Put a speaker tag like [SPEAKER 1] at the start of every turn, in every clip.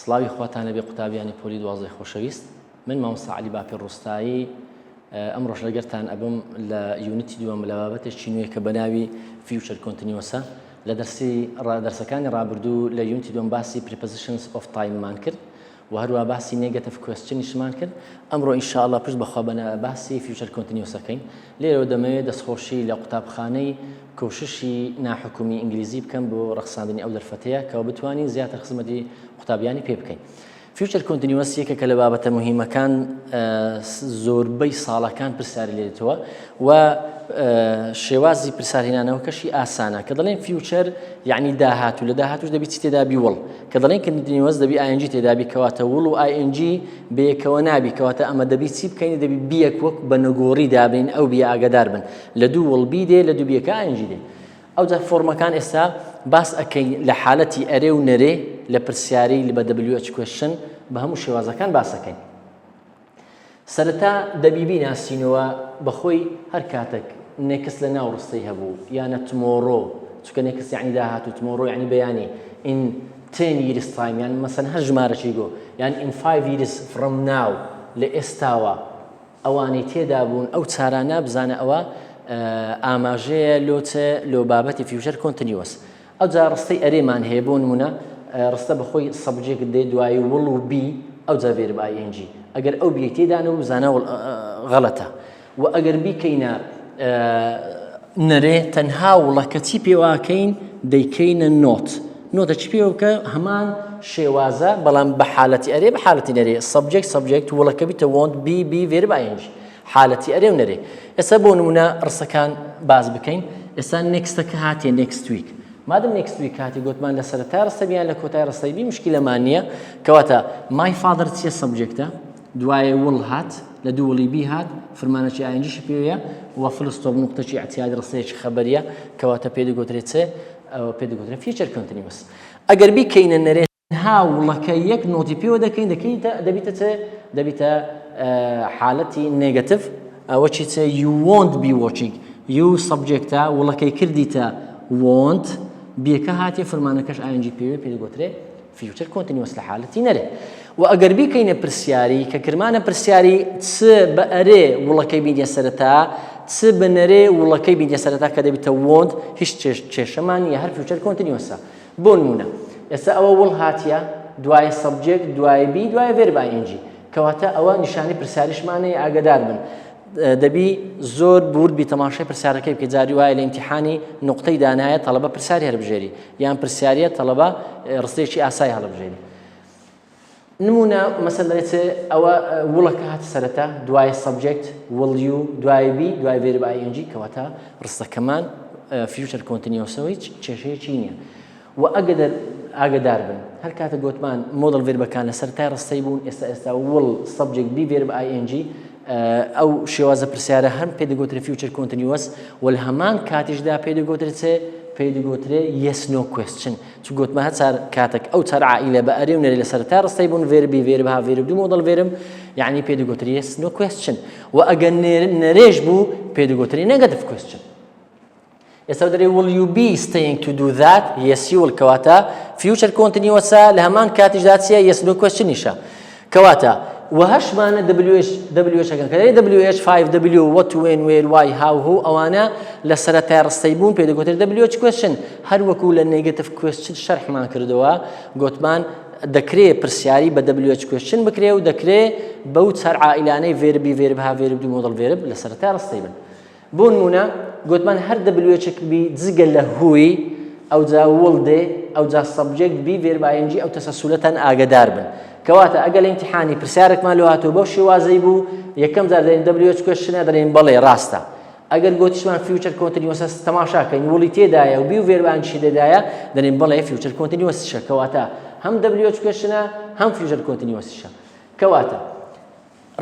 [SPEAKER 1] سڵاوی خواتان لەبێ قوتابیانی پۆلی دوازدەی خۆشەویست من مامۆستا عەلی باپیر ڕوستایی ئەمڕۆش لەگەرتان ئەبم لە unit ی دووەم لە بابەتێکی نوێ کە بە ناوی future continuous ە لە دەرسی دەرسەکانی ڕابردوو لە unit ی دووەم باسی prepositions of time مان کرد و هەروە باسی negative question یشمان کرد ئەمڕۆ ئینشاءاللە پشت بەخوا بەنە باسی future continuous ەکەین لێرەوە دەمەوێت دەستخۆشی لە قوتابخانەی کۆششی ناحکومی ئینگلیزی بکەم بۆ ڕەخساندنی ئەو دەرفەتەیە کەەوە بتوانین زیاتر خزمەتی قوتابیانی پێ بکەین. future continuous یەکێکە لە بابەتە مهمەکان زۆربەی ساڵەکان پرسیاری لێتەوە و شێوازی پرسیارهێنانەوەکەشی ئاسانە کە دەڵێن future یعنی داهاتوو لە داهاتوش دەبی چی تێدابی will کە دەڵێن continuous دەبی ing تێدابی کەواتە will و ing بەیەکەوە نابی کەواتە ئەمە دەبی چی بکەین دەبی be یەک وەک بە نەگۆڕی دابین ئەو be ئاگادار بن لە دوو will be دێ لە دوو be یەکە ing دێ ئەوجا فۆرمەکان ئێستا باس ئەکەین لە حالەتی ئەرێ و نەرێ لە پرسیاری بە WH question بە هەموو شێوازەکان باس ئەکەین. سەرەتا دەبی بیناسینەوە بەخۆی هەر کاتێک next لە ناو ڕستەی هەبوو یانە tomorrow چونکە next یعنی داهاتوو tomorrow یعنی بەیانی in 10 years time یان مەسەن هەر ژمارەکی گۆ یان in 5 years from now لە ئێستاوە ئەوانەی تێدا بوون ئەو چارانە بزانە ئەوە ئاماژەیە لۆ چ لۆ بابەتی future continuous ئەوجا ڕستەی ئەرێمان هەیە بۆ نمونە ڕستە بەخۆی subject دێ دوایی will و be ئەوجا verb ing ئەگەر ئەو be تێدانە و بزانە غەڵەتە و ئەگەر بیکەینە نەرێ تەنها will ەکە چی پێواکەین دەیکەینە not not ە چی پێوە بکە هەمان شێوازە بەڵام بە حالەتی ئەرێ بە حالەتی نەرێ subject subject will ەکە بیتە won't be be verb ing حالەتی ئەرێ و نەرێ ئێستا بۆ نمونە ڕسەکان باس بکەین ئێستا next ەکە هاتیە next week مادەم next week هاتی گوتمان لە سەرەتای ڕستە بیان لە کۆتای ڕستەی be مشکلەمان نییە کەواتە my father چیە subject ە دوایێ will هات لە دوو will ی be هات فرمانەکی ing یشی پێوەیە و full stop نوقتەکی ئیعتیادی ڕستەیەکی خەبەریە کەواتە پێ دەگوترێ چ ئەوە پێ دەگوترێ future continuous ئەگەر بیکەینە نەرێ تەنها will ەکە یەک not ی پێوە دەکەین دەکەیتە دەبیتە چ دەبیتە حالەتی negative ئەوە چی چ you won't be watching you subject ە will ەکەی کردیتە won't be ەکە هاتیە فرمانەکەش ing پێوێ پێ دەگوترێ future continuous لە حالەتی نەرێ و ئەگەر بیکەینە پرسیاری کە کرمانە پرسیاری چ بە ئەرێ will ەکەی بینیە سەرەتا چ بە نەرێ will ەکەی بینیە سەرەتا کە دەبیتە won't هیچ کێشەمان نییە هەر future continuous ە بۆ نمونە ئێستا ئەوە will هاتیە دوای subject دوای be دوای verb ing کەواتە ئەوە نیشانەی پرسیاریشمانەیە ئاگدار بن دەبی زۆر بورد بی تەماشای پرسیارەکەی بکە جاری وایە لە ئیمتیحانی نقطەی دانایە تەڵەبە پرسیاری هەربژێری یان پرسیاریە تەڵەبە ڕستەیەکی ئاسایی هەڵبژێری نمونە مەسەل دەڵێ چ ئەوە will ەکە هاتە سەرەتا دوای subject will you دوای be دوای verb ing کەواتە ڕستەکەمان future continuous ەوە هیچ کێشەیەکی نییە و ئەگەر ئاگدار بن هەر کاتە گوتمان modal verb ەکان لە سەرەتای ڕستەی بوون ئێستا ئێستا will subject be verb ing ئەو شێوازە پرسیارە هەم پێ دەگوترێ future continuous و لە هەمان کاتیشدا پێ دەگوترێت چێ پێی دەگوترێ yes no question چ گۆتمە هەر چار کاتەک ئەو چار عائیلە بە ئەرێ و نەرێ لە سەرەتای ڕستەی بوون verb be verb have verb دوو modal verb یعنی پێ دەگوترێ yes no question و ئەگەر نەرێش بوو پێ دەگوترێ negative question ئێستا دەرێ will you be staying to do that yes you will کەواتە future continuous ە لە هەمان کاتیشدا چییە yes no question یشە کەواتە وە هەشمانە WH WH ەکان کە دەڵێی WH 5 W what when where why how who ئەوانە لە سەرەتای ڕستەی بوون پێ دەگوترێت WH question هەر وەکو لە negative question شەرحمان کردەوە گۆتمان دەکرێ پرسیاری بە WH question بکرێ و دەکرێ بەو چار عائیلانەی verb be verb have verb دوو modal verb لە سەرەتای ڕستەی بن بۆ نموونە گۆتمان هەر WH ێک be جگە لە who ی ئەوجا will دێ ئەوجا subject be verb ing ئەو تەسەسولەتان ئاگەدار بن کەواتە ئەگەر لە ئیمتیحانی پرسیارێکمان لۆ هاتوو بەو شێوازەی بوو یەکەم جار دەڵێن WH question ە دەڵێن بەڵێ ڕاستە ئەگەر گۆتیشمان future continuous ە تەماشاکەین will ی تێدایە و be و verb ing شی تێدایە دەڵێن بەڵێ future continuous یشە کەواتە هەم WH question ە هەم future continuous یشە کەواتە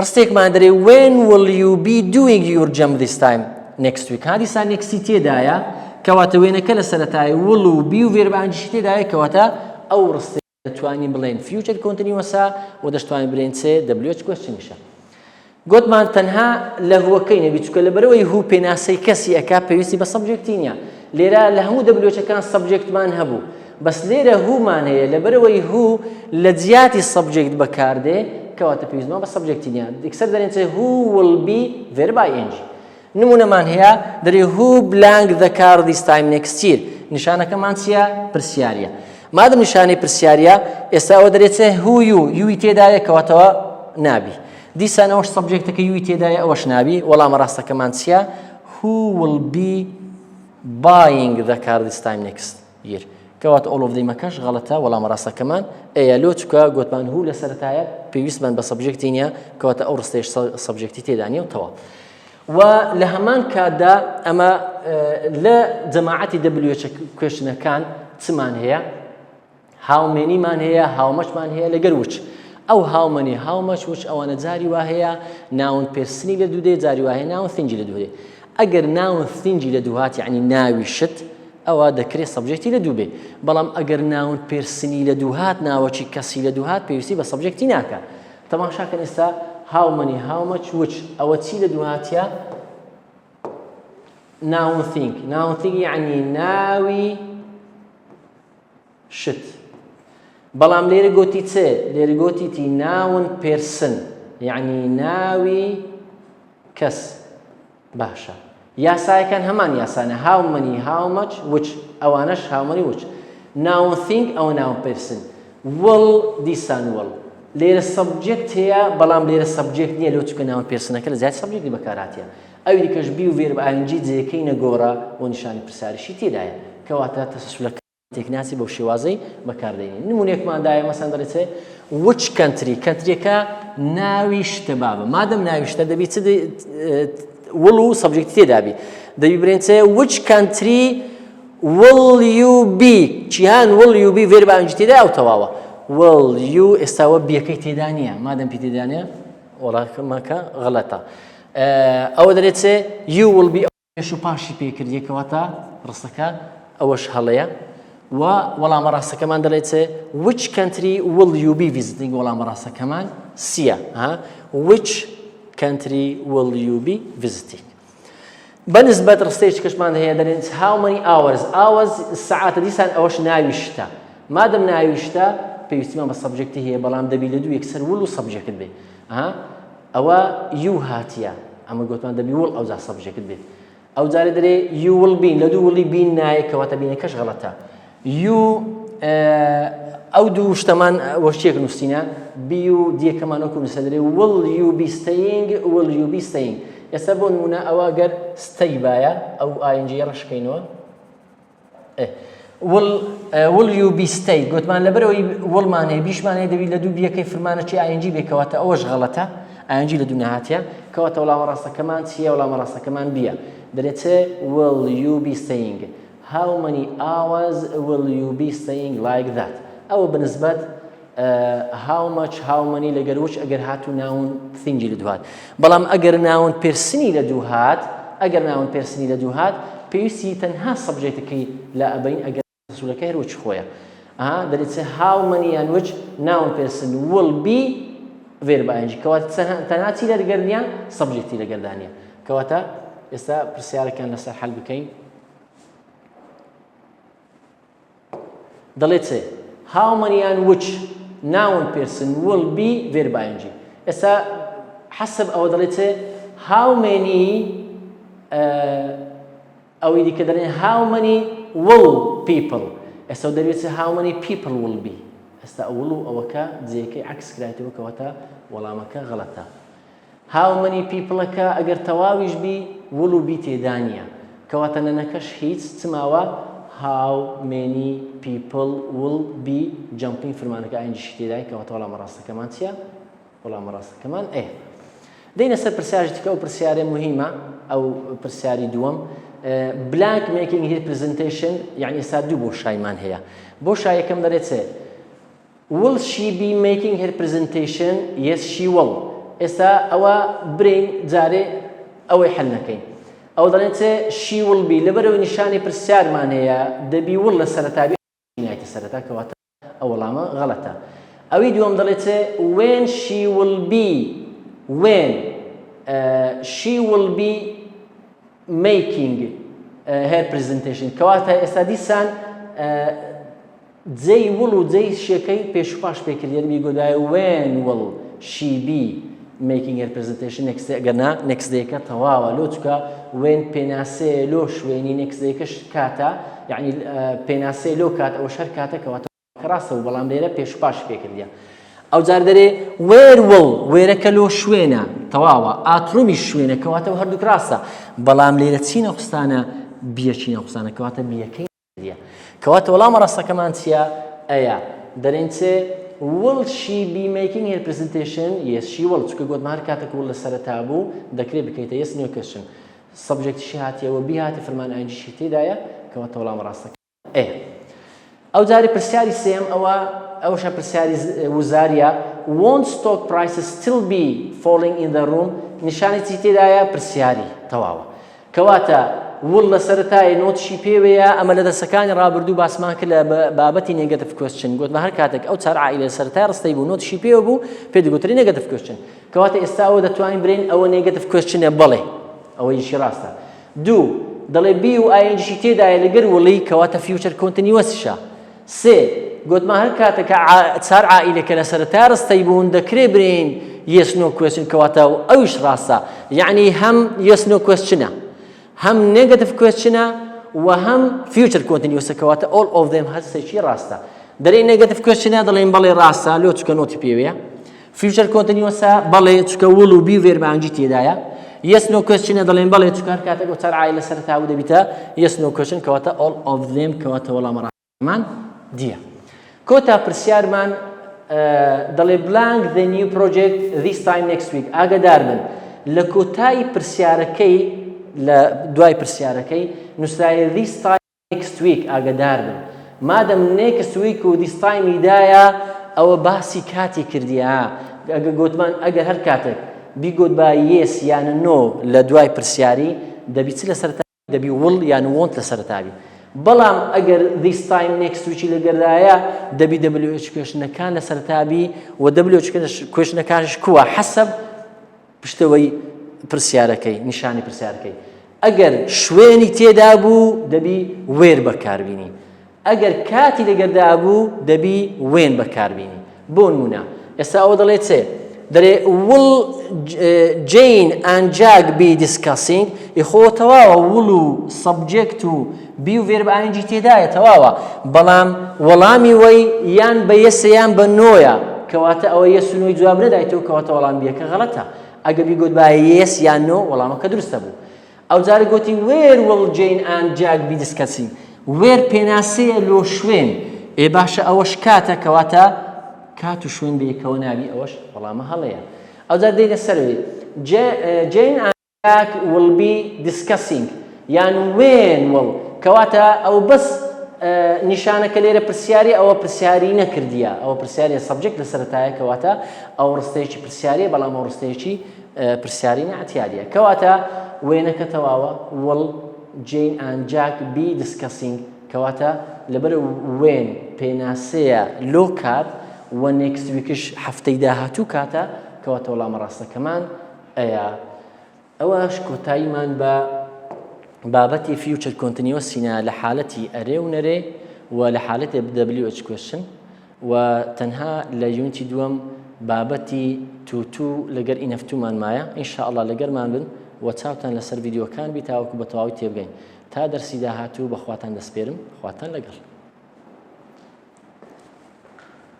[SPEAKER 1] ڕستێکمان دەرێ When will you be doing your jump this time next week ها دیسان next ی تێدایە کەواتە when ەکە لە سەرەتای will و be و verb ing یشی تێدایە کەواتە ئەو ڕستەیە دەتوانین بڵێن future continuous ە و دەشتوانین بڵێن چ WH question یشە گۆتمان تەنها لە who ەکەی نەبی چونکە لەبەرەوەی who پێناسەی کەسی ئەکا پێویستی بە subject ی نییە لێرە لە هەموو WH ەکان subject مان هەبوو. بەس لێرە who مان هەیە لەبەرەوەی who لە جیاتی subject بەکاردێ کەواتە پێویستمان بە subject ی نییە یەکسەر دەرێن چێ who will be verb ing. نمونەمان هەیە دەرێ who blank the car this time next year نیشانەکەمان چییە؟ پرسیاریە مادەم نیشانەی پرسیاریە ئێستا ئەوە دەرێ چێ who you you ی تێدایە کەواتەوە نابی دیسان ئەوەش subject ەکە you ی تێدایە ئەوەش نابی وەڵامە ڕاستەکەمان چییە؟ who will be buying the car this time next year کەواتە all of them ەکەش غەڵەتە وەڵامە ڕاستەکەمان A یە لۆ چکە گۆتمان who لە سەرەتایە پێویستمان بە subject ی نییە کەواتە ئەو ڕستەیش subject ی تێدا نییە و تەواو و لە هەمان کاتدا ئەمە لە جەماعەتی WH question ەکان چمان هەیە how many مان هەیە how much مان هەیە لەگەر which ئەو how many how much which ئەوانە جاری وا هەیە noun person ی لە دوو دێ جاری وا هەیە noun thing ی لە دوو دێ ئەگەر noun thing ی لە دووهات یعنی ناوی شت ئەوە دەکرێت subject ی لە دوو بێ بەڵام ئەگەر noun person ی لە دووهات ناوەکی کەسی لە دووهات پێویستی بە subject ی ناکە تەماشاکەن ئێستا how many how much which ئەوە چی لە دووهاتە noun thing noun thing یعنی ناوی شت بەڵام لێرە گۆتی چ لێرە گۆتیتی noun person یعنی ناوی کەس باشە یاسایەکان هەمان یاسانە how many how much which ئەوانەش how many which noun thing ئەوە noun person will دیسان will لێرە subject هەیە بەڵام لێرە subject نییە لەو چکە noun person ەکە لە زیاد subject ی بەکاراتیە ئەوی دیکەش be و verb ing جێیەکەی نەگۆڕە و نیشانی پرسیاریشی تێدایە کەواتە تەسەسولەکە تێکناسی بەو شێوازەی بەکاردێنین نمونێکمان دایە مەسەن دەڵێ چێ which country country ەکە ناوی شتە بابە مادەم ناوی شتە دەبی چ will و subject تێدابی دەبی برێن چێ which country will you be چیان will you be verb ing تێدا ئەو تەواوە will you ئێستاوە be ەکەی تێدا نییە مادەم be تێدا نییە وەڵامەکە غەڵەتە ئەوە دەرێت چێ you will be پێش و پاشی پێکردیە کەواتە ڕستەکە ئەوەش هەڵەیە و وەڵامە ڕاستەکەمان دەڵێت چێ which country will you be visiting وەڵامە ڕاستەکەمان C یە ها which country will you be visiting بەنسبەت ڕستەیەکی کەشمان هەیە دەڵێن how many hours hours سەعاتە دیسان ئەوەش ناوی شتە مادەم ناوی شتە پێویستیمان بە subject ی هەیە بەڵام دەبی لە دوو یەکسەر will و subject بێ ئەها ئەوە you هاتیە ئەمە گوتمان دەبی will ئەوجا subject بێت ئەو جارێ دەرێ you will be لە دوو will ی be نایە کەواتە been ەکەش غەڵەتە you ئەو دوو شتەمان وەشتێک نووسینە be و D ەکەمان وەکو نووسە دەرێ will you be staying will you be staying ئێستا بۆ نمونە ئەوە گەر stay باە ئەو ing ڕەشکەینەوە will will you be stay گوتمان لەبەرەوەی will مان هەیە be شمان هەیە دەبی لە دوو be ەکەی فرمانەکی ing بێ کەواتە ئەوەش غەڵەتە ing لە دوو نەهاتیە کەواتە وەڵامە ڕاستەکەمان چییە وەڵامە ڕاستەکەمان B یە دەرێت چ will you be staying how many hours will you be staying like that ئەوە بەنسبەت how much how many لەگەر which ئەگەر هاتوو noun thing ی لە دوو هات بەڵام ئەگەر noun person ی لە دوو هات ئەگەر noun person ی لە دوو هات پێویستی تەنها subject ەکەی لە ئەبین ئەگەر سولەکە هەر which خۆیە ئەها دەرێت چ how many یان which noun person will be verb ing کەواتە تەنها چی لەگەر نییە subject ی لەگەردا نییە کەواتە ئێستا پرسیارەکان لەسەر حل بکەین دەڵێ چ how many یان which noun person will be verb ing ئێستا حەسب ئەوە دەڵێ چ how many ئەوەی دیکە دەڵێن how many will people ئێستا دەبێت چ how many people will be ئێستا ئەوڵ و ئەوەکە جێەکەی عکس کرایتەوە کەواتە وەڵامەکە غەڵەتە How many people ەکە ئەگەر تەواویش بی will و be تێدا نییە کەواتە نەنەکەش هیچ چ ماوە How many people will be jumping فرمانەکە ing شی تێدایە کەواتە وەڵامە ڕاستەکەمان چییە وەڵامە ڕاستەکەمان A دێینە سەر پرسیاری تکە ئەو پرسیارە مهمە ئەو پرسیاری دووەم blank making her presentation یعنی ئێستا دوو بۆشایمان هەیە بۆ شایەکەم دەڵێت چێ Will she be making her presentation? Yes she will. ئێستا ئەوە برین جارێ ئەوەی حل نەکەین. ئەو دەڵێن چێ she will be لەبەرەوەی نیشانی پرسیارمان هەیە دەبی will لە سەرەتا بێ نایتە سەرەتا کەواتە ئەو وەڵامە غەڵەتە. ئەوی دووەم دەڵێ چێ when she will be when uh, she will be making uh, her presentation کەواتە ئێستا دیسان uh, جێی will و جێی she ەکەی پێش و پاش پێ کرد یەنی بیگۆدایە when will she be making her presentation next day ئەگەر نا next day ەکە تەواوە لۆ چکە when پێناسەیە لۆ شوێنی next day ەکەش کاتە یعنی پێناسەیە لۆ کات ئەوەش هەر کاتە کەواتە کە ڕاستە و بەڵام لێرە پێش و پاش پێ کردیە ئەو جار دەرێ where will where ەکە لۆ شوێنە تەواوە ئاترومی شوێنە کەواتە هەردووک ڕاستە بەڵام لێرە چی نەخستانە بیە چی نەخستانە کەواتە بیەکەی نیە کەواتە وەڵامە ڕاستەکەمان چییە ئەیە دەرێن چێ will she be making her presentation yes she will چونکە گوتمان هەر کاتێک will لە سەرەتا بوو دەکرێت بکەیتە yes no question subject یشی هاتیەوە be هاتی فرمان ing شی تێدایە کەواتە وەڵامە ڕاستەکە ئەیە ئەو جاری پرسیاری سێم ئەوە ئەوشە پرسیاری وزاریە won't stock prices still be falling in the room نیشانی چی تێدایە پرسیاری تەواوە کەواتە will لە سەرەتایە not شی پێوەیە، ئەمە لە دەرسەکانی ڕابردوو باسمان کرد لە بابەتی negative question گوتمان هەر کاتێک ئەو چار عائیلە لە سەرەتای ڕستەی بوو not شی پێوە بوو پێ دەگوترێ negative question کەواتە ئێستا ئەوە دەتوانین برێن ئەوە negative question ە بەڵێ ئەوە یشی ڕاستە دوو دەڵێ be و ing شی تێدایە لەگەر will ی کەواتە future continuous شە سێ، گۆتمان هەر کاتێک کە چار عائیلەکە لە سەرەتای ڕستەی بوون دەکرێ برێین yes no question کەواتە و ئەویش ڕاستە یەعنی هەم yes no question ە هەم negative question ە و هەم future continuous ە کەواتە all of them هەر سێکی ڕاستە دەرێ negative question ە دەڵێن بەڵێ ڕاستە لۆ چکە not ی پێوەیە future continuous ە بەڵێ چکە will و be verb ing ی تێدایە yes no question ە دەڵێن بەڵێ چکە هەر کاتێک ئەو چار عائیلە سەرەتا بوو دەبیتە yes no question کەواتە all of them کەواتە وەڵامە مان دیە. کۆتا پرسیارمان دەڵێ blank the new project this time next week ئاگەدار بن لە کۆتای پرسیارەکەی لە دوای پرسیارەکەی نووسرایە this time next week ئاگەدار بن مادەم next week و this time ی دایە ئەوە باسی کاتی کردیە ئەگە گوتمان ئەگەر هەر کاتێک بیگوت با yes یان no لە دوای پرسیاری دەبی چ لەسەر دەبی will یان won't لە سەرەتا بی بەڵام ئەگەر this time next week ی لەگەردایە دەبی WH question ەکان لە سەرەتا بی و WH question ەکانش کووە حەسەب پشتەوەی پرسیارەکەی نیشانی پرسیارەکەی ئەگەر شوێنی تێدا بوو دەبی where بەکاربینی ئەگەر کاتی لەگەردا بوو دەبی when بەکاربینی بۆ نمونە ئێستا ئەوە دەڵێ چێ دەرێ will Jane and Jack be discussing یخۆ تەواوە will و subject و be و verb ing تێدایە تەواوە بەڵام وەڵامی وەی یان بە yes ە یان بە no یە کەواتە ئەوە yes و no ی جواب نەدایتەوە کەواتە وەڵام B یەکە غەڵەتە ئەگە بیگوت با yes یان no وەڵامەکە دروستە بوو ئەوجارە گۆتی where will Jane and Jack be discussing where پێناسەیە لۆ شوێن ئێ باشە ئەوەش کاتە کەواتە کات و شوێن بەیەکەوە نابی ئەوەش وەڵامە هەڵەیە ئەوجار دێینە سەرەوەی Jane and Jack will be discussing یان when will کەواتە ئەو بەس نیشانەکە لێرە پرسیاری ئەوە پرسیاری نەکردیە ئەوە پرسیاری subject لە سەرەتایە کەواتە ئەو ڕستەیەکی پرسیاریە بەڵام ئەو ڕستەیەکی پرسیاری ناعتیادیە کەواتە وێنەکە تەواوە will Jane and Jack be discussing کەواتە لەبەر when پێناسەیە لۆ کات و next week ش هەفتەی داهاتوو کاتە کەواتە وەڵامە ڕاستەکەمان ئەیە ئەوەش کۆتاییمان بە بابەتی future continuous هینا لە حالەتی ئەرێ و نەرێ و لە حالەتی WH question و تەنها لە unit ی دووەم بابەتی to to لەگەر enough to مان مایە ان شاء اللە لەگەرمان بن و چاوتان لەسەر ڤیدیۆکان بی تاوەکو بە تەواوی تێبگەین تا دەرسی داهاتوو بەخواتان دەسپێرم خواتان لەگەڵ.